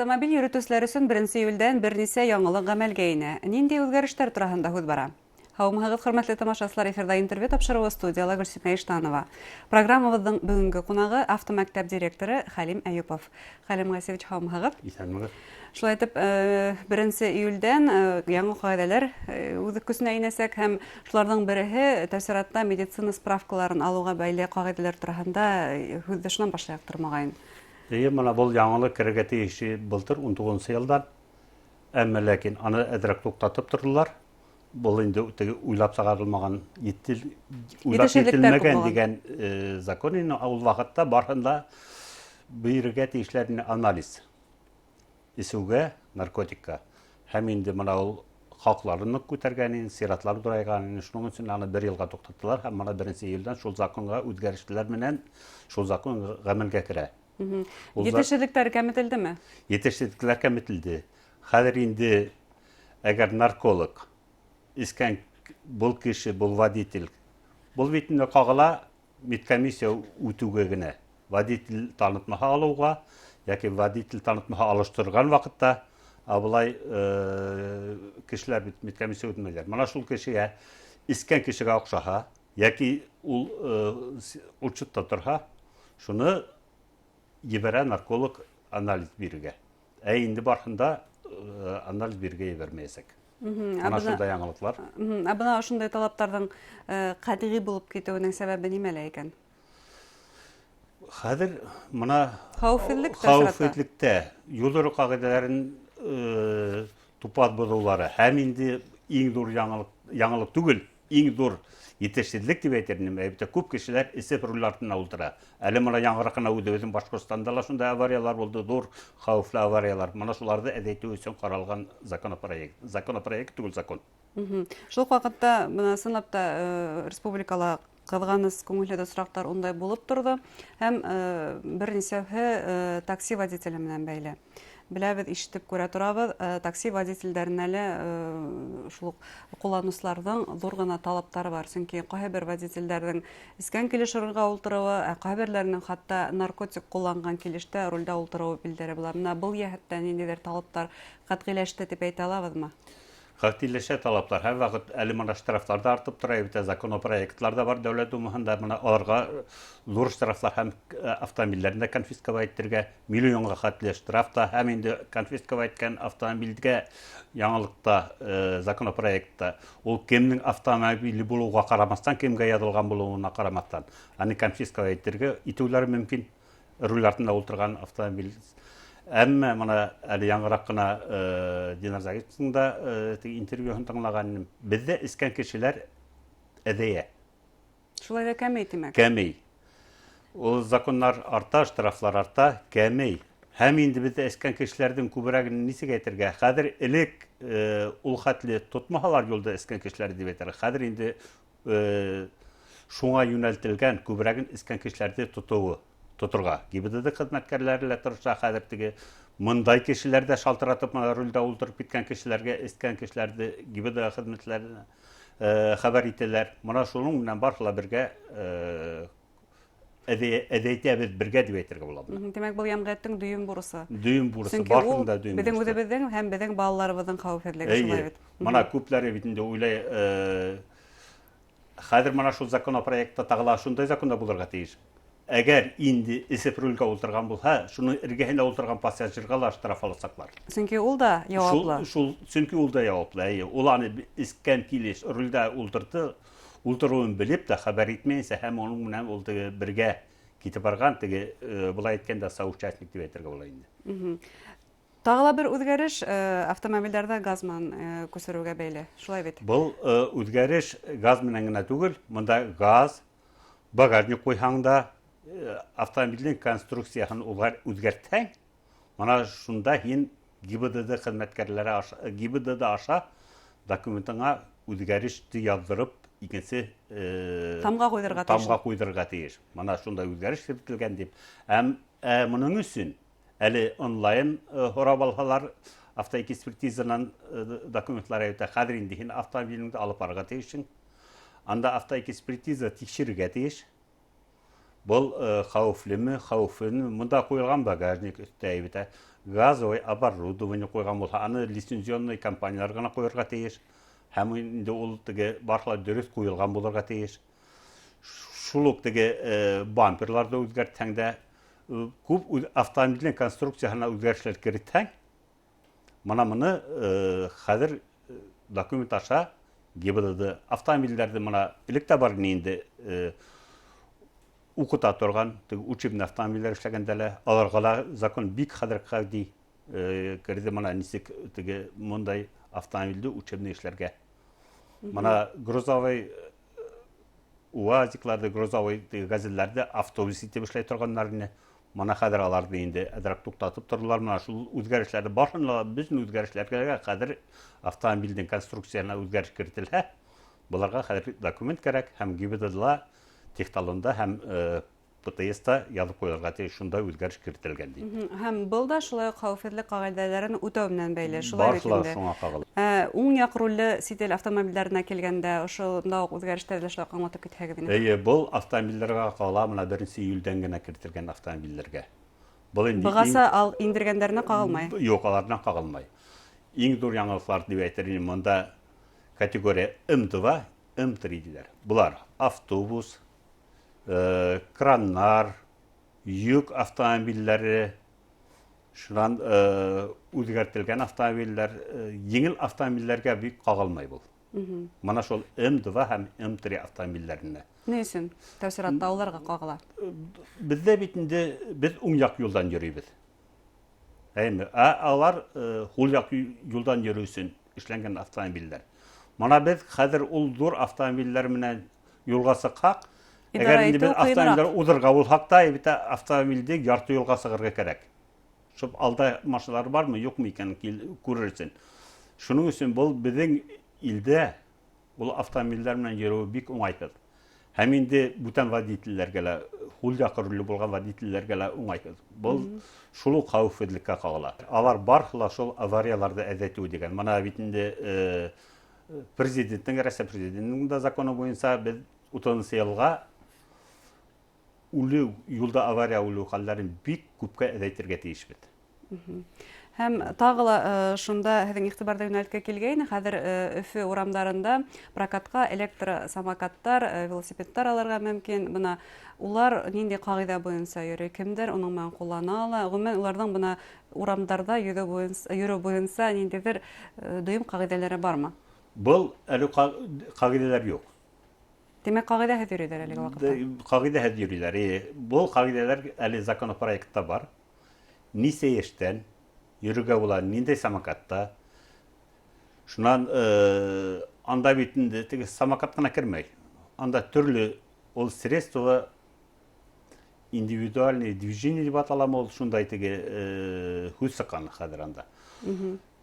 Автомобиль йөрөтөүселәр өсөн 1 июлдән бернисә яңылыҡ ғәмәлгә инә. Ниндәй үҙгәрештәр тураһында һүҙ бара? Һаумыһығыҙ, хөрмәтле тамашасылар, эфирҙа интервью тапшырыуы, студияла Гөлсинә Иштанова. Программабыҙҙың бөгөнгө ҡунағы автомәктәп директоры Хәлим Әюпов. Хәлим Ғәйсевич, һаумыһығыҙ. Иҫәнмегеҙ. Шулай итеп, 1 июлдән яңы ҡағиҙәләр үҙ көсөнә инәсәк һәм шуларҙың береһе тәү сиратта медицина справкаларын алыуға бәйле ҡағиҙәләр тураһында һүҙҙе шунан башлайыҡтыр, моғайын. Эйе, мына был яңылыҡ керергә тейеш былтыр 19 йылдан. Әммә ләкин аны әҙерәк туҡтатып торҙолар. Был инде теге уйлап сығарылмаған, уйлап етелмәгән дигән закон инде. Ул ваҡытта барыһын да бирергә тейешләр ине анализ. Эсеүгә, наркотикка. Һәм инде мына ул хаҡларын ныҡ күтәргән ине, сиратлар ҙурайған ине. Шуның өсөн аны бер йылға туҡтаттылар һәм мына 1 июлдән шул законға үҙгәрешләр менән шул закон ғәмәлгә керә. Етешһеҙлектәр кәметелдеме? Етешһеҙлектәр кәметелде. Хәҙер инде әгәр нарколог эскән был кеше, был водитель, был бит инде ҡағыла медкомиссия үтеүгә генә. Водитель танытмаһы алыуға йәки водитель танытмаһы алыштырған ваҡытта, ә былай кешеләр бит медкомиссия үтмәйҙәр. Мына шул кешегә, эскән кешегә оҡшаһа, йәки ул учетта торһа, шуны ебәрә нарколог анализ бирергә. Ә инде барыһында анализ бирергә ебәрмәйәсәк. Мына шундай яңылыҡлар. Ә бына ошондай талаптарҙың ҡәтғи булып китеүенең сәбәбе нимәлә икән? Хәҙер мына хәүефһеҙлектә, хәүефһеҙлектә юл йөрөү ҡағиҙәләрен тупаҫ боҙоулары һәм инде иң ҙур яңылыҡ, яңылыҡ түгел, иң ҙур етешһеҙлек тип әйтер инем. Әлбиттә, күп кешеләр эсеп руль артына ултыра. Әле мына яңыраҡ ҡына үҙебеҙҙең Башҡортостанда ла шундай авариялар булды, ҙур хәүефле авариялар. Мына шуларҙы әҙәйтеү өсөн ҡаралған законопроект. Законопроект түгел, закон. Шул уҡ ваҡытта бына ысынлап та республикала ҡыҙғаныс күңелһеҙ осраҡтар ундай булып торҙо һәм бер нисәүһе такси водителе менән бәйле. Беләбеҙ, ишетеп күрә торабыҙ, такси водителдәренә лә шул уҡ ҡулланыусыларҙың ҙур ғына талаптары бар. Сөнки ҡайһы бер водителдәрҙең эскән килеш рулгә ултырыуы, ә ҡайһы берҙәренең хатта наркотик ҡулланған килештә рулдә ултырыуы билдәле була. Бына был йәһәттән ниндәйҙер талаптар ҡәтғиләште тип әйтә алабыҙмы? Ҡәтғиләшә талаптар. Һәр ваҡыт әле мына штрафлар да артып тора, бит законопроектлар да бар Дәүләт Думаһында. Мына аларға ҙур штрафлар һәм автомобилдәрен дә конфисковать итергә, миллионға хәтле штраф та һәм инде конфисковать иткән автомобилгә яңылыҡта, законопроектта ул кемдең автомобиле булыуға ҡарамаҫтан, кемгә яҙылған булыуына ҡарамаҫтан, аны конфисковать итергә итеүләре мөмкин руль артында ултырған автомобиль. Әммә мына әле яңыраҡ ҡына Динар Загитовтың да интервьюһын тыңлаған инем. Беҙҙә эскән кешеләр әҙәйә. Шулай ҙа кәмей, тимәк. Кәмей. Ул законнар арта, штрафлар арта, кәмей. Һәм инде беҙҙә эскән кешеләрҙең күберәген нисек әйтергә? Хәҙер элек ул хәтле тотмаһалар юлда эскән кешеләр дип әйтергә. Хәҙер инде шуңа йүнәлтелгән күберәген эскән кешеләрҙе тоторға. ГИБДД хеҙмәткәрләре лә тырыша хәҙер теге мындай кешеләр ҙә шалтыратып мына рулдә ултырып киткән кешеләргә, эскән кешеләрҙе ГИБДД хеҙмәтләренә хәбәр итәләр. Мына шуның менән барыһы ла бергә әҙәйтәбеҙ бергә тип әйтергә була бына. Тимәк, был йәмғиәттең дөйөм бурысы. Дөйөм бурысы, барыһының да дөйөм бурысы. Беҙҙең үҙебеҙҙең һәм беҙҙең балаларыбыҙҙың хәүефһеҙлеге шулай бит. Мына күпләре бит инде уйлай, хәҙер мына шул законопроектта тағы ла шундай законда булырға тейеш. Әгәр инде эсеп рулгә ултырған булһа, шуның эргәһендә ултырған пассажирға ла штраф аласаҡлар. Сөнки ул да яуаплы. Сөнки ул да яуаплы, әйе. Ул аны эскән килеш рулдә ултырты, ултырыуын белеп тә хәбәр итмәйенсә һәм уның менән ул теге бергә китеп барған, теге былай әйткәндә соучастник тип әйтергә була инде. Тағы ла бер үҙгәреш автомобилдәрҙә газ менән күсереүгә бәйле, шулай бит? Был үҙгәреш газ менән генә түгел, мында газ, багажник ҡуйһаң да, автомобилдең конструкцияһын үҙгәртһәң, мына шунда һин ГИБДД хеҙмәткәрләре аша, ГИБДД аша документыңа үҙгәреште яҙҙырып, икенсе тамға ҡуйҙырға тейеш. Тамға ҡуйҙырға тейеш. Мына шундай үҙгәреш кертелгән тип. Һәм моның өсөн әле онлайн һорап алһалар, автоэкспертизанан документлар әйтә, хәҙер инде һин автомобилеңде алып барырға тейешһең. Анда автоэкспертиза тикшерергә тейеш. Был хәүефлеме, хәүефлеме? Монда куелган багажник өстә бит, газовый оборудование куйган булса, аны лицензионный компанияләр гына куярга тиеш. Һәм инде ул теге барысы дөрес куелган булырга тиеш. Шул ук теге бамперларны үзгәртсәң дә, күп автомобильнең конструкциясенә үзгәрешләр кертсәң, мына моны хәзер документ аша ГИБДД автомобильләрде мына элек тә бар инде укыта торган теге учебный автомобильләр эшләгәндә лә аларга да закон бик хәзер катгый керде мына ничек теге мондай автомобильде учебный эшләргә. Мына грузовой УАЗикларда, грузовой газельләрдә автобус итеп эшләй торганнарны. Мына хәзер аларны инде әзрәк туктатып тордылар. Мына шул үзгәрешләрне башында бөтен үзгәрешләргә хәзер автомобильнең конструкциясенә үзгәреш кертелһә, боларга хәзер документ кирәк һәм ГИБДДла техталонда һәм ПТСта язып куелырга тиеш, шунда үзгәреш кертелгән дип. Һәм был да шулай ук хәвефсезлек кагыйдәләрен үтәү белән бәйле, шулай бит Барысы инде. шуңа кагыла. Уң як рульле чит ил автомобильләренә килгәндә, ошонда ук үзгәрешләрне дә шулай ук аңлатып китһәгез иде. Әйе, был автомобильләргә кагыла, менә 1 июльдән генә кертелгән автомобильләргә. Был инде Быгаса ал индергәннәренә кагылмай. Юк, аларына кагылмай. Иң зур яңалыклар дип әйтер идем, монда категория М2, М3 диләр. Болар автобус, краннар, йөк автомобильләре, шуннан үзгәртелгән автомобильләр, җиңел автомобильләргә бик кагылмай бул. Мына шул М2 һәм М3 автомобильләренә. Ни өчен? Тәү чиратта аларга кагыла. Бездә бит инде без уң як юлдан йөрибез. Әйме, ә алар һул як юлдан йөрү өчен эшләнгән автомобильләр. Мына без хәзер ул зур автомобильләр менән юлга чыксак, әгәр инде без автомобильләр узырга булсак та, бит автомобильде ярты юлга чыгарга кирәк. Шуп алда машиналар бармы, юкмы икәнен күрер өчен. Шуның өчен был безнең илдә ул автомобильләр белән йөрү бик уңайсыз. Һәм инде бүтән водительләргә лә, хул якы рульле булган водительләргә лә уңайсыз. Был шул ук хәвефсезлеккә кагыла. Алар барысы да шул аварияләрдә әзәйтү дигән. Мына бит инде президентның, Россия президентының да законы буенча без 30 елга үлү, юлда авария үлү хәлләрен бик күпкә әзәйтергә тиешбез. Һәм тагы ла шунда һеҙҙең иғтибарҙы йүнәлткә килгәйне, хәҙер Өфө урамдарында прокатҡа электросамокаттар, велосипедтар алырға мөмкин. Бына улар ниндәй ҡағиҙә буйынса йөрөй, кемдер уның менән ҡуллана ала. Ғөмүмән, уларҙың бына урамдарҙа йөрөү буйынса ниндәйҙер дөйөм ҡағиҙәләре бармы? Был әле ҡағиҙәләр юҡ. Тимәк, ҡағиҙәһеҙ йөрөйҙәр әлеге ваҡытта? Ҡағиҙәһеҙ йөрөйҙәр. Был ҡағиҙәләр әле законопроектта бар. Нисә йәштән йөрөргә була, ниндәй самокатта. Шунан анда бит инде теге самокат ҡына кермәй. Анда төрлө ул средство индивидуальное движение дип аталамы, ул шундай теге һүҙ сыҡҡан хәҙер анда.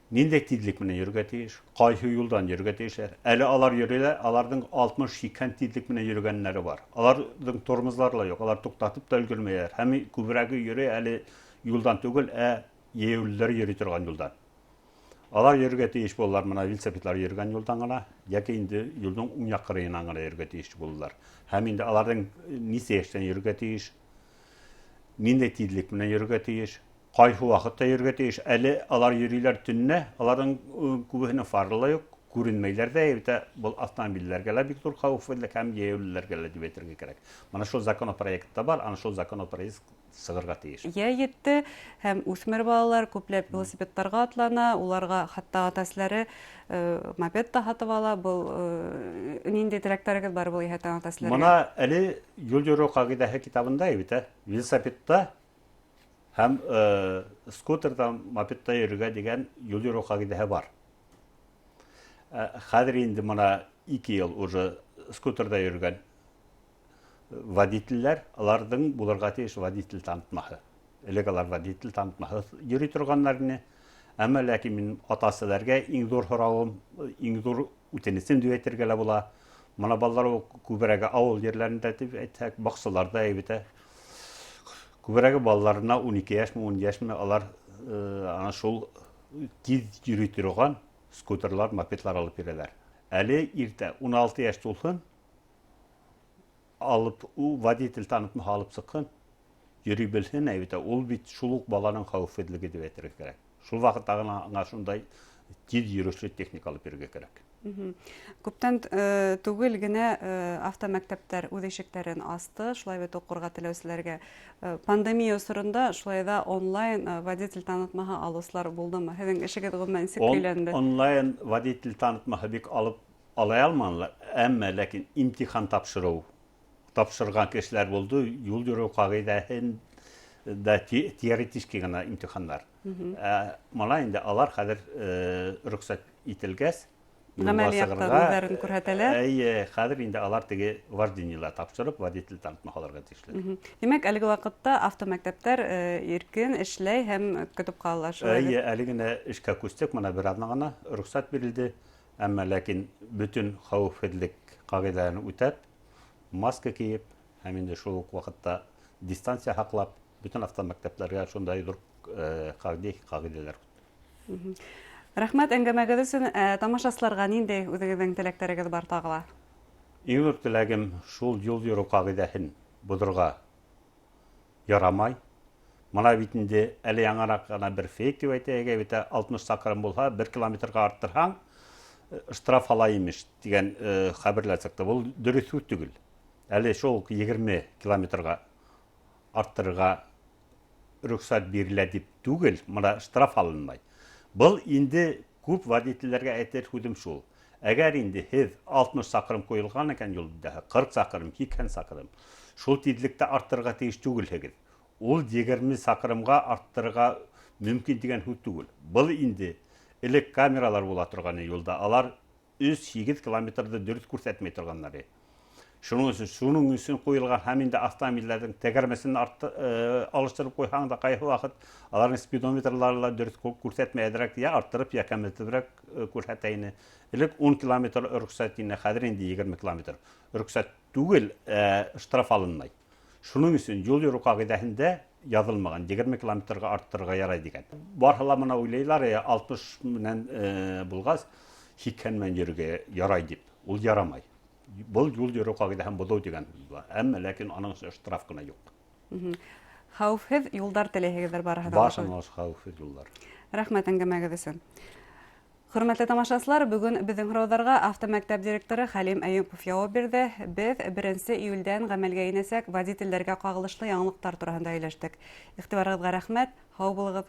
Ниндәй тиҙлек менән йөрөргә тейеш, ҡайһы юлдан йөрөргә тейешләр. Әле алар йөрөйләр, аларҙың 60-80 тиҙлек менән йөрөгәннәре бар. Аларҙың тормозлары ла юҡ, алар туҡтатып та өлгөрмәйҙәр. Һәм күберәге йөрөй әле юлдан түгел, ә йәйәүлеләр йөрөй торған юлдан. Алар йөрөргә тейеш булалар, мына велосипедлар йөрөгән юлдан ғына, йәки инде юлдың уң яҡ ҡырыйынан ғына йөрөргә тейеш булалар. Һәм инде аларҙың нисә йәштән йөрөргә тейеш, ниндәй тиҙлек менән йөрөргә тейеш, ҡайһы ваҡытта йөрөргә тейеш. Әле алар йөрөйләр төнлә, аларҙың күбеһенең фары ла юҡ, күренмәйләр ҙә, бит был автомобильләргә лә бик ҙур хәүефлелек һәм йәйәүлеләргә лә дип әйтергә кәрәк. Мына шул законопроектта бар, ана шул законопроект сығырға тейеш. Йә етте, һәм үҫмер балалар күпләп велосипедтарға атлана, уларға хатта ата-әсәләре мопед та һатып ала. Был ниндәй теләктәрегеҙ бар был йәһәттән ата-әсәләргә? Мына әле юл йөрөү ҡағиҙәһе китабында бит, велосипедта һәм скутерҙа, мопедта йөрөргә тигән юл йөрөү ҡағиҙәһе бар. Хәҙер инде мына 2 йыл уже скутерҙа йөрөгән водителдәр, аларҙың булырға тейеш водитель танытмаһы. Элек алар водитель танытмаһы йөрөй торғандар ине. Әммә ләкин мин ата-әсәләргә иң ҙур һорауым, иң ҙур үтенесем тип әйтергә лә була. Мына балалар ул күберәге ауыл ерләрендә тип әйтһәк, баҡсаларҙа бит. Күберәге балаларына 12 йәшме, 10 йәшме, алар ана шул тиҙ йөрөй торған скутерлар, мопедлар алып бирәләр. Әле иртә 16 йәш тулһын, Алып, водитель танытмаһы алып сыҡһын, йөрөй белһен, әйбәт, ул бит шул уҡ баланың хәүефһеҙлеге тип әйтергә кәрәк. Шул ваҡытта ғына аңа шундай тиҙ йөрөшлө техника алып бирергә кәрәк. Күптән түгел генә автомәктәптәр үҙ ишектәрен асты, шулай бит уҡырға теләүселәргә. Пандемия осоронда шулай ҙа онлайн водитель танытмаһы алыусылар булдымы? Һеҙҙең эшегеҙ ғөмүмән нисек көйләнде? Онлайн водитель танытмаһы бик алып ала алманылар, әммә ләкин имтихан тапшырыу тапшырған кешеләр булды, юл йөрөү ҡағиҙәһен дә теоретический гына имтиханнар. Ә мына инде алар хәҙер рөхсәт ителгәс, Ғәмәли яҡтан үҙҙәрен күрһәтәләр. Әйе, хәҙер инде алар теге вождениелар тапшырып, водитель танытма алырға тейешләр. Димәк, әлеге ваҡытта автомәктәптәр иркен эшләй һәм көтөп ҡалалар. Әйе, әле генә эшкә күстек, мына бер аҙна ғына рөхсәт бирелде. Әммә ләкин бөтөн хәүефһеҙлек ҡағиҙәләрен үтәп, маска кейеп һәм инде шул уҡ ваҡытта дистанция һаҡлап, бөтөн автомәктәптәргә шундай ҙур ҡағиҙәләр. Рәхмәт әңгәмәгеҙ өсөн. Тамашасыларға ниндәй үҙегеҙҙең теләктәрегеҙ бар тағы ла? Иң ҙур теләгем шул юл йөрөү ҡағиҙәһен боҙорға ярамай. Мына бит инде әле яңыраҡ ғына бер фейк тип әйтәйек, бит 60 саҡрым булһа, 1 километрға арттырһаң, штраф ала имеш тигән хәбәрләр сыҡты. Был дөрөҫ һүҙ түгел. Әле шул 20 километрға арттырырға рөхсәт бирелә дип түгел, мына штраф алынмай. Был инде күп водительләргә әйтер һүҙем шул. Әгәр инде һеҙ 60 саҡрым ҡуйылған икән юлда, 40 саҡрым, 80 саҡрым, шул тиҙлектә арттырырға тейеш түгелһегеҙ. Ул 20 саҡрымға арттырырға мөмкин тигән һүҙ түгел. Был инде элек камералар була торған юлда, алар 3-8 километрҙы дөрөҫ күрһәтмәй торғандар. Шуның өсөн ҡуйылған һәм инде автомобилдәрҙең тәгәрмәсен алыштырып ҡуйһаң да ҡайһы ваҡыт аларҙың спидометрлары ла дөрөҫ күрһәтмәй, әҙерәк я арттырып, я кәметеберәк күрһәтә ине. Элек 10 километр рөхсәт ине, хәҙер инде 20 километр. Рөхсәт түгел, штраф алынмай. Шуның өсөн юл йөрөү ҡағиҙәһендә яҙылмаған 20 километрға арттырырға ярай тигән. Барыһы ла мына уйлайлар, 60 менән булғас, 80 менән йөрөргә ярай тип. Ул ярамай. Был юл йөрөү ҡағиҙәһен боҙоу тигән һүҙ була. Әммә ләкин аның өсөн штраф ҡына юҡ. Хәүефһеҙ юлдар теләйһегеҙҙер барыһы да. Барыһына хәүефһеҙ юлдар. Рәхмәт әңгәмәгеҙ өсөн. Хөрмәтле тамашасылар, бөгөн беҙҙең һорауҙарға автомәктәп директоры Хәлим Әйүпов яуап бирҙе. Беҙ 1 июлдән ғәмәлгә инәсәк водителдәргә ҡағылышлы яңылыҡтар тураһында һөйләштек. Иғтибарығыҙға рәхмәт, һау булығыҙ.